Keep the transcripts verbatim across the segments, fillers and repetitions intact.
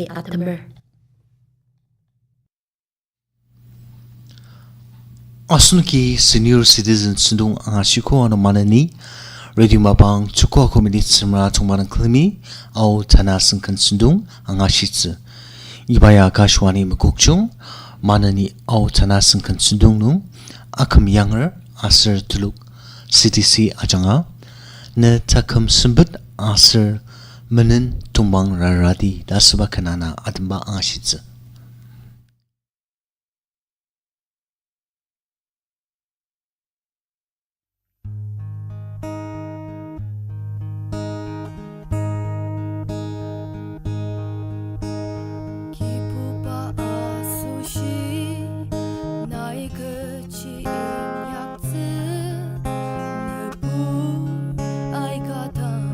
atemer. Asenoki senior citizen sentong angashiko ano maneni, Radio Mapang Chokoa Committee tsümra tongmanang külemi, Ao Tana Sengken sentong angashitsü. Iba ya Akashvani Mokokchung, maneni Ao Tana Sengken sentong nung, aküm yanger aser telok C D C ajanga, ne taküm sempet aser menen tongpang rarati ta asüba ken ana atemba angashitsü. Kibuba asoshi nai kechi inyaktsü, nübu aika dang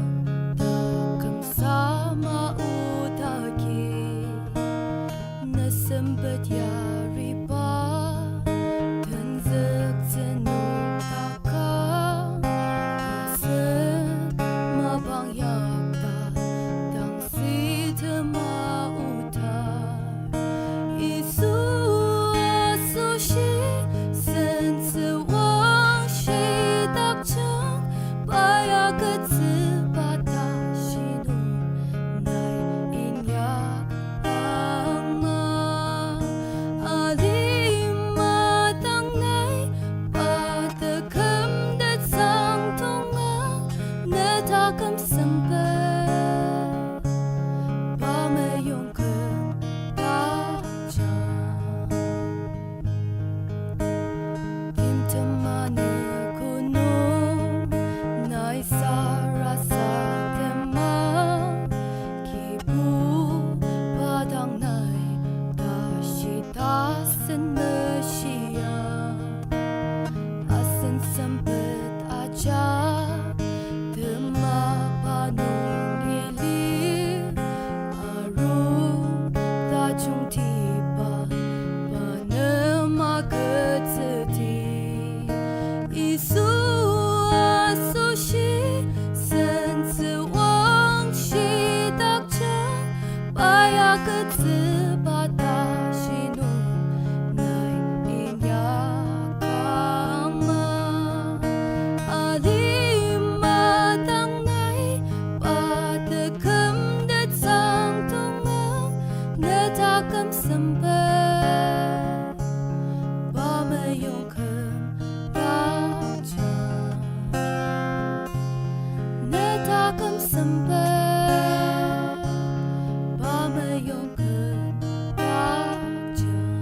taküm sama otagi. Ne sempet yariba tenzüktsü nokdaka, asen mapang yakta dang sitema otar. Yisu asoshi sentsü wangshidakjang, pa ya agütsüba tashi nung nai inyak ama, alima dang nai pa tekümtet sang tongang, ne taküm sempet pa meyongküm tajang. Timtem anogo nung nai sarasadema, Kibuba dang nai tashi tasen meshia. Asen sempet ajak temaba nungi lir, aru tajungtiba pa nem agütsüdi. Yisu asoshi sentsü wangshidakjang, pa ya agütsüba tashi nung nai inyak ama, alima dang nai pa tekümtet sang tongang, ne taküm sempet pa meyongküm tajang. Ne taküm sempet pa meyongküm tajang.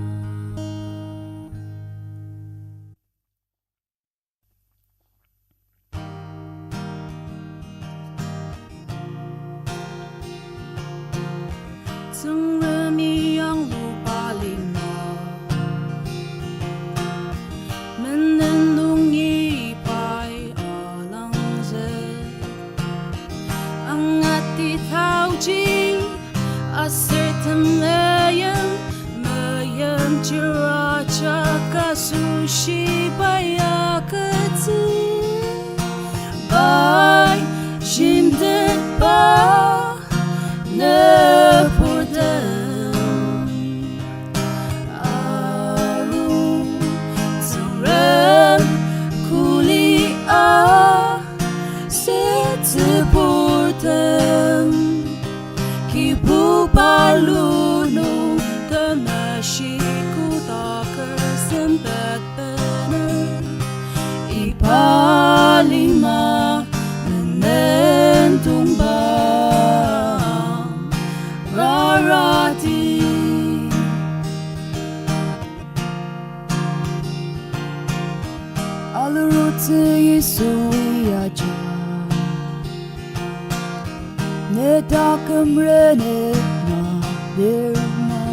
Tsüngremi yangluba lima, menen nungi pai alangzü. Angati taoji aser temeim, meimchir ajak asoshi pai agütsü. Pai shimtetba nüburtem, aru Tsüngrem kuli asütsüburtem, Kibuba lu nung temeshi kodaker sempet bener, iba lima menen tongpang rarati. Alurutsü Yisui ajak, ne taküm rene ma lirma.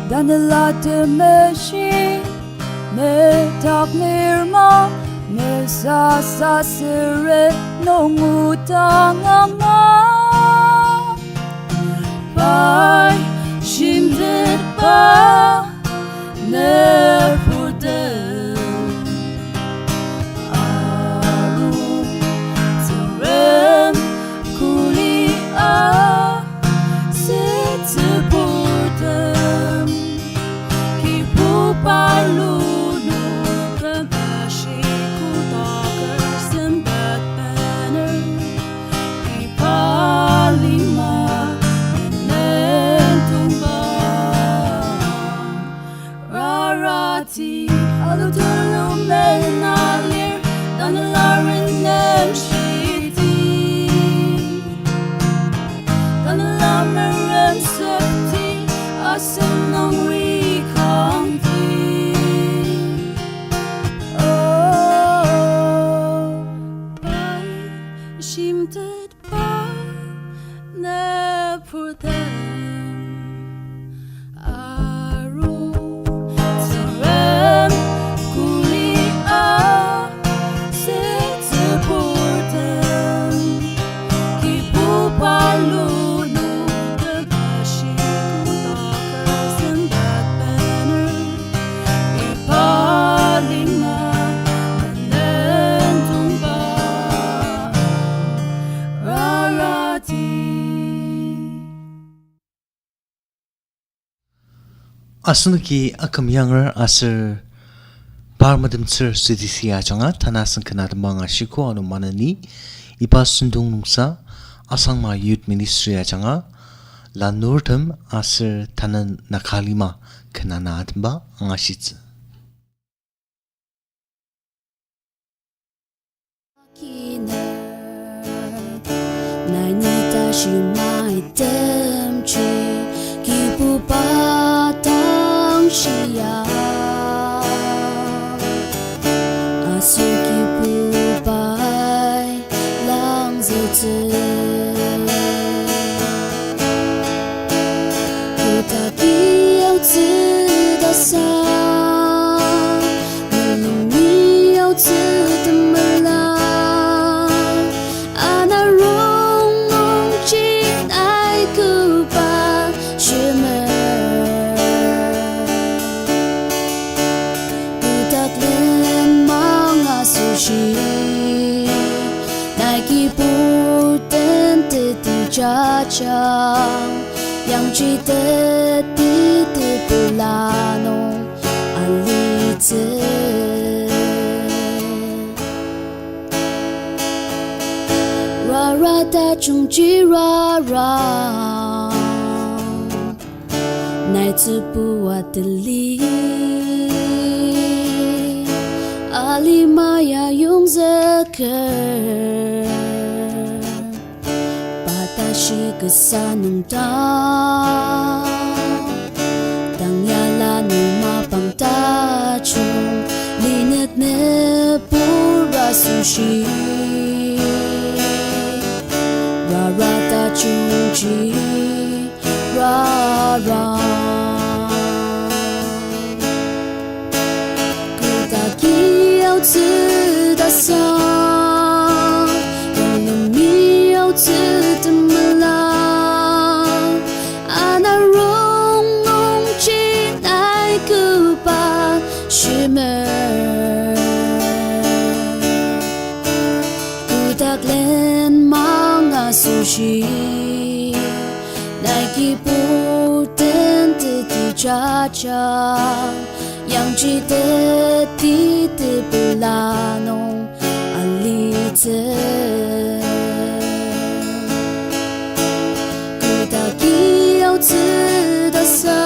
Tanela Temeshi ne dak lirma, ne sasa süret nung odang ama. Pai shimtetba nüburtem, aru Tsüngrem kuli asütsüburtem, Purtem, kibuba lulu, kümbashi kodaker sempet banner, iba lima, nentongba. Rarati, alu tulu mena lir, tanela renemshiti. Tanela meremsepti, asen nung wi kangti. Oh, pai, shimtet pai, ne purtem. Aru, Tsüngrem, kuli a, setsü purtem. Kibuba lulu, kümbashi kodaker sempet banner, iba lima, nentongba. Rarati. Asenoki aküm yanger aser par medemtsür südisi ajanga tanü asen ken atenba angashiko. Ano maneni iba sentong nungsa Asangma Youth Ministry ajanga lanurtem aser tanü Nagalima ken ana atenba angashitsü. Kiner, nai ni tashi maitemji, kibuba tang shia. Aser kibubai langzütsü. Kotaki aotsü tasa, mulungi aotsü temela, ana rongnungji nai koba shimer. Kotak lenmang asoshi, nai kibur den teti jajang, yangji teti tepela nung alitsü. Rara tajungji rara, nai tsübua teli, alima ya yongzüker. Pa tashi kasa nüngdang, tang yala nung mapang tajung, linük nübur asoshi, rara tajungji rara. Kotaki aotsü tasa, mulungi aotsü temela, ana rongnungji nai koba shimer. Kotak lenmang asoshi, nai kibur den teti jajang, yangji teti tepela nung alitsü. Kotaki aotsü tasa,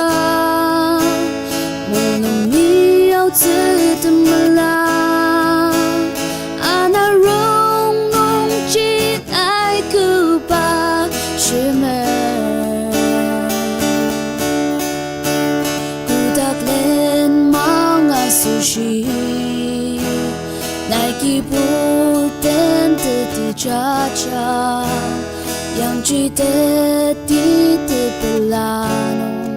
mulungi aotsü temela, ana rongnungji nai koba shimer. Kotak lenmang asoshi, nai kibur den teti jajang, yangji teti tepela nung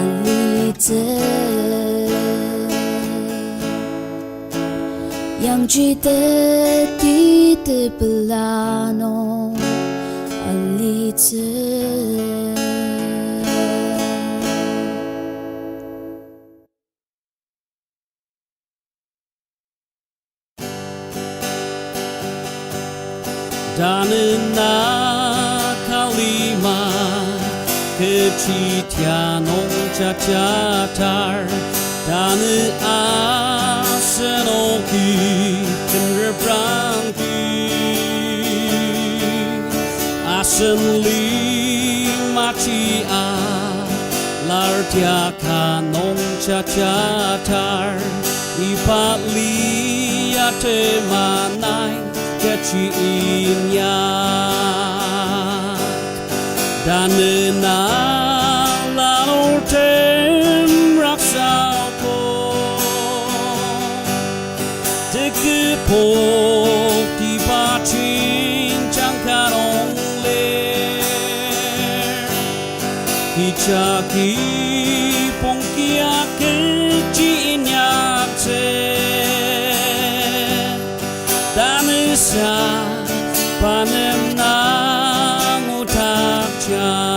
alitsü. Yangji teti tepela nung alitsü. Tanü Nagalima, kü Chita nung jajatar, tanü asenoki tenreprangki. Asen limaji alar tiaka nung jajatar, iba lia temanai kechi inyak. Tanü na lanurtem raksaogo. Tekübok tiba jenjang ka nung lir. Kecha kibong kia kechi inyaktsü. Tanü sa pa nem nang otakjang.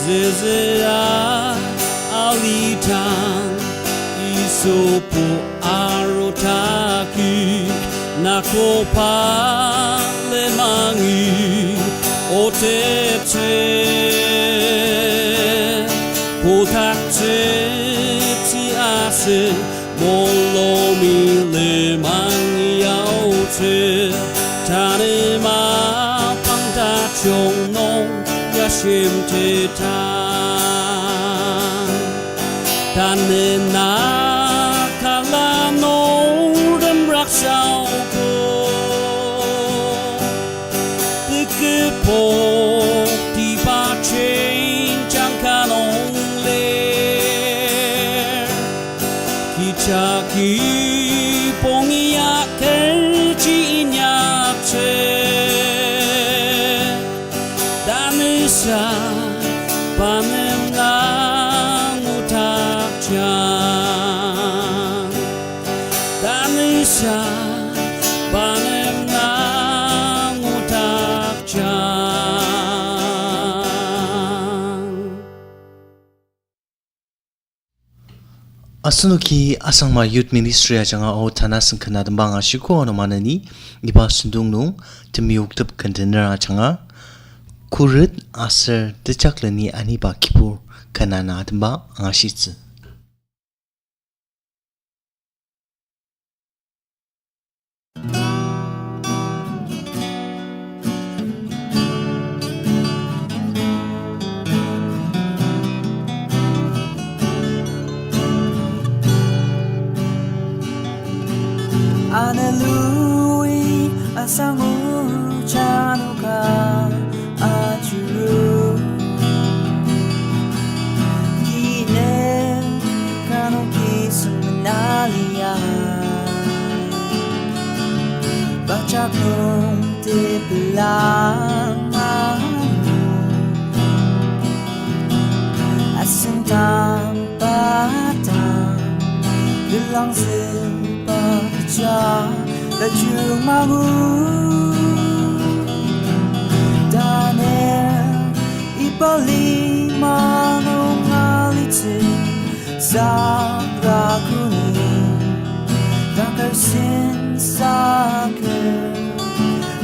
Züzüa alidang Yisubo aruta ki na koba lemangi oteptsü. Kotaktsü tsü aser molomi lemangi yaotsü. Tanü mapang tajung nung yashimtetang. Tanü na ka lanurtem raksaogo. Tekübok tiba jenjang ka nung lir. Kecha kibong ya kechi inyaktsü. Tanü sa pa nem nang otakjang. Tanü sa pa nem nang otakjang. Asenoki Asangma Youth Ministry ajanga o tanasüng ken atenba angashiko. Ano maneni iba sentong nung temeoktep ken tener ajanga khuret aser tejakleni aniba kibur ken ana atenba angashitsü. Anelui asangu chanoka ajuru. Kine kanung kisung menalia. Bachaknung tepelang anu. Asen tampata, bilangzüba kecha, tajumangu. Tanü iba lima nung alitsü, sakra kuni, taker sen saker.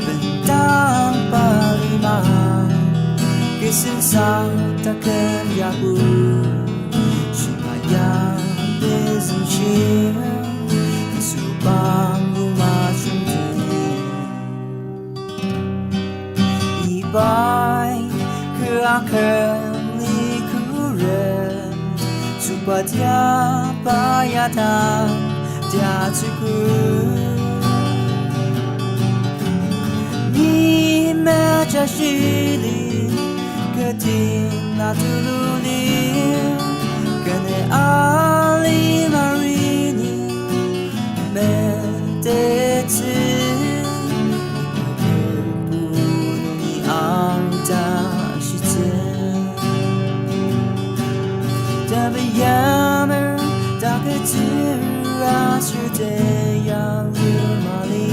Bendang palima, kesen sa taken yaku, shima ya bezemshir, Yisu banguma shungti. Ibai kü aken ni kure, Chuba tia pa ya ta tia tsüku. Ni meja shili, kü tin na tululi, kene ali marini, metettsü, iba kü punungi arda shitsü. Tabeyamer taketsür aser teyarumali.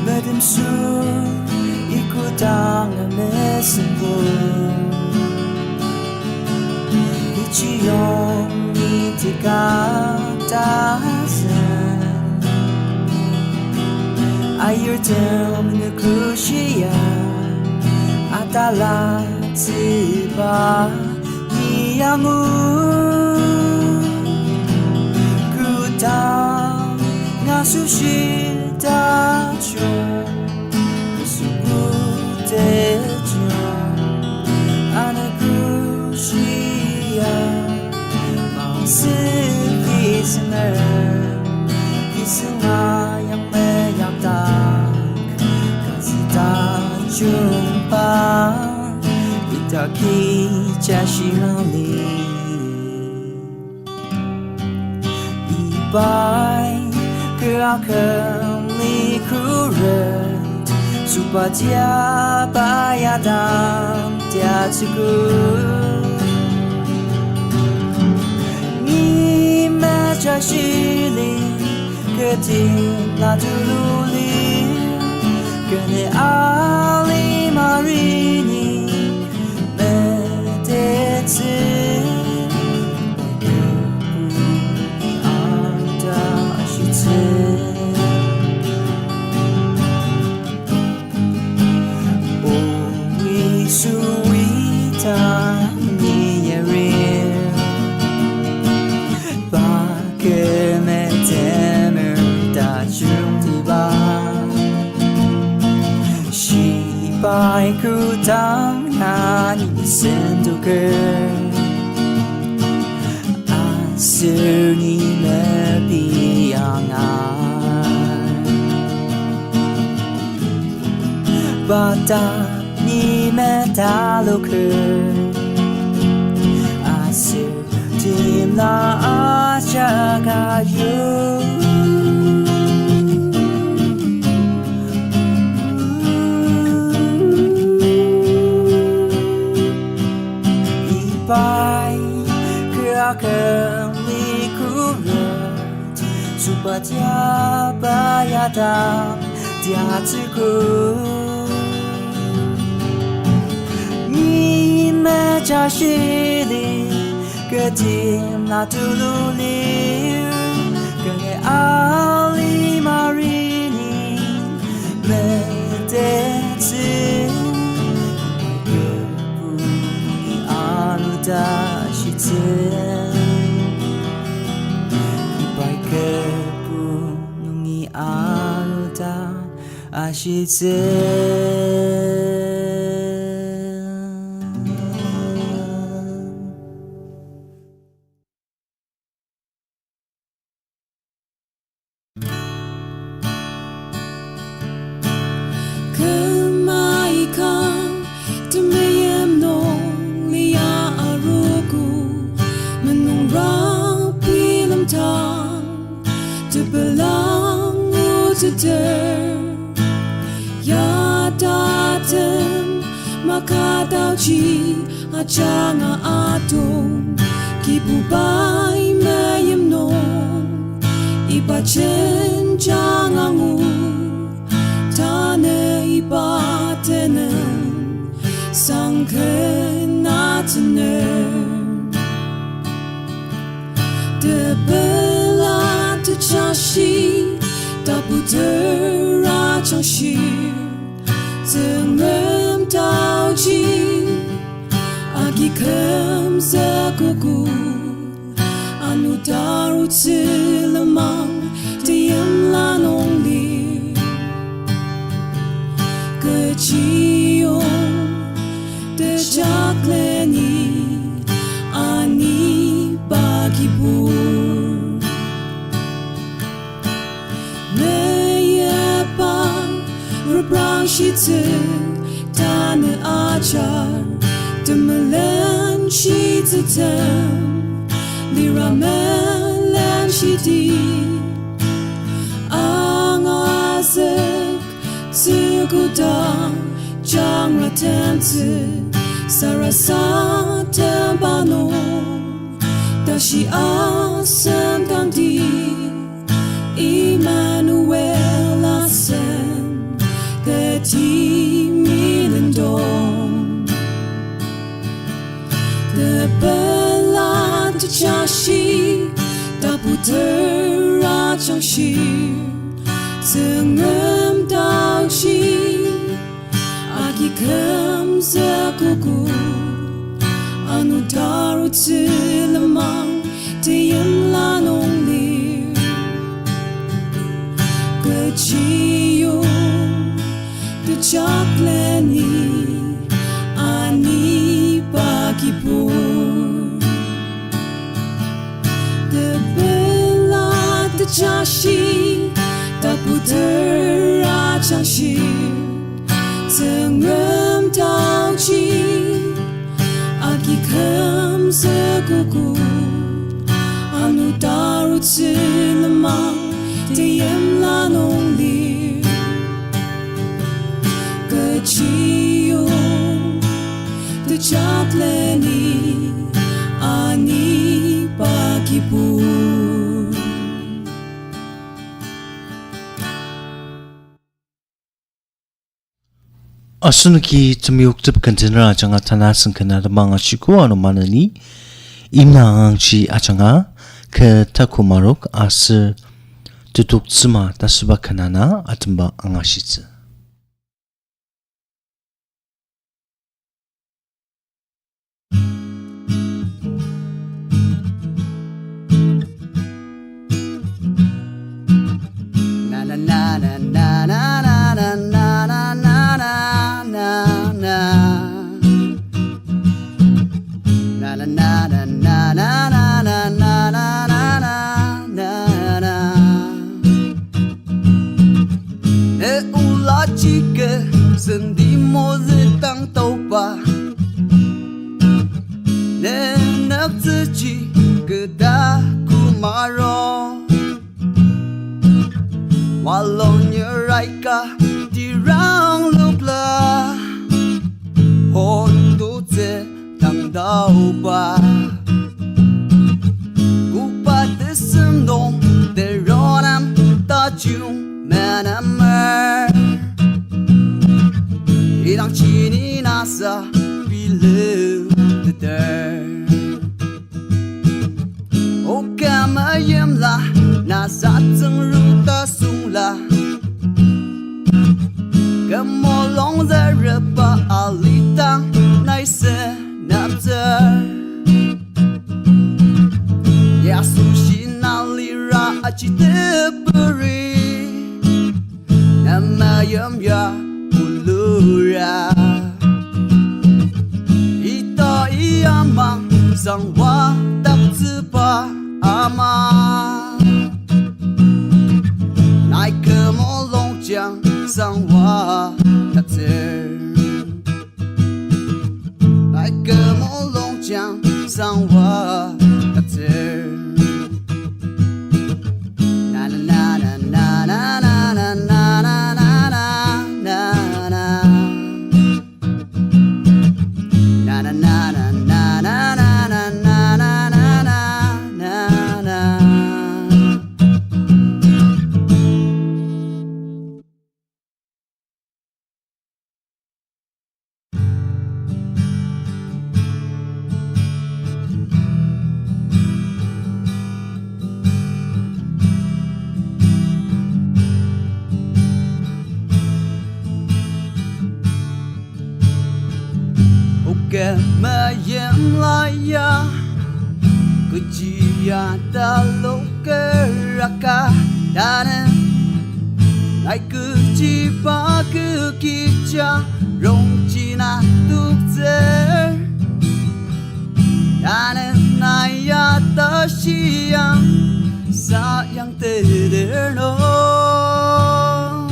Medemsü ikudang mesenbo. Ichiyong ni tikatasen. Ayurtem nekushia. Alatsüba ni angu, kodang asoshi tajung, asoshi tajung, anogo shia, masü kisemer, kisenga yang meyakdak, kazi tajungba, ita kecha shirang li. Ibai kü aküm li khuret, sobatiaba ya dang tiatsüku. Ni meja shili, kü timla tulu li, kü ni alima ri ni metettsü, ni ata ashitsü. O Yisu, ita ni yari, pa kü metemer tajungtiba. Shibai kodang ya ni sendoker, aser ni mepi angar, pa ta ni metaloker, aser timla ajak ayu. Ibai kü aküm li khuret, sobatiaba ya dang tiatsüku. Ni meja shili, kü timla tulu li, kü ni alima ri ni metettsü, kü nungi aruta shitsü. Ibai kü nungi aruta ashitsü. Küma ika temeim nung lia arogo, menungrang bilemdang tepelang oteter. Ya tatem makataoji ajanga atong, Kibubai meim nung iba jenjang angu. Tanü iba tenüng sangken atener. Tepela tejashi, tapu tera jangshi, Tsüngrem taoji, agi kümzükogo, ano tarutsü lenmang teyimla nung lir. Kechiyong tejakleni ani pa kibur. Meyipa reprangshitsü tanü ajar, temelen shitsütem lira melen shiti. Angazük tsükudang jangra temtsü sarasadem pa nung tashi asem tangdi. Emmanuel asen teti milendong. Tepela tejashi, tapu tera jangshi, Tsüngrem taoji, agi küm Zükogo, ano tarutsü lenmang teyimla nung lir. Kechiyong tejakleni aniba kibur. Tepela tejashi, tapu tera jangshi, Tsüngrem taoji, agi kümzükogo, ano tarutsü lenmang teyimla nung lir. Kechiyong tejakleni aniba kibur. Asenoki temeyoktsü kentener ajanga tanü asüng ken atema angashiko. Ano maneni imna angangji ajanga kü taku marok aser tetuktsüma tasüba ken ana atemba angashitsü. Ne olaji kü sendi mozü tang taoba. Ne nüktsüji kü taku maro. Walong nyiraika tirang lukla. Hontutsü tang taoba. Koba tesem nung teronam tajung menemer. Idang chini nasa bilem teter. O kü meimla nasa tsüngru tasungla. Kü mulung zereba alidang nai senaptsür. Yasu shinalira aji teperi. Nemayim ya ulura. Ita iya mang sangwa taktsüba ama. Nai kü mulungjang sangwa taktsür. Nai kü mulungjang sangwa taktsür. O kü meimla ya, kechi ya talok keraka tanü. Nai kechiba kü kecha rongji na toktsür. Tanü nai ya tashi yang sayang teter nung.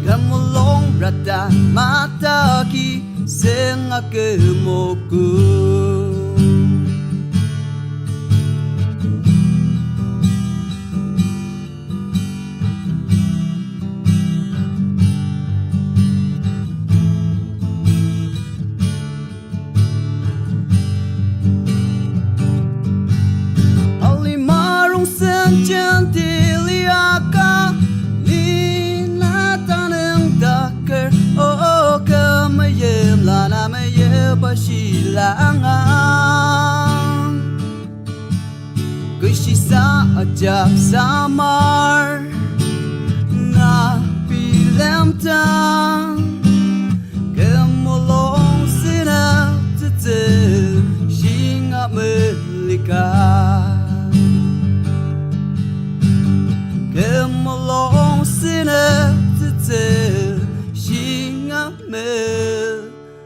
Kü mulung rata mataki senga kü moku. Alima rongsen jenti liaka, ni na tanüngdaker, o, kü meimla na meiba shilangang. Kü shisa ajak samar, na bilemdang, kü melika.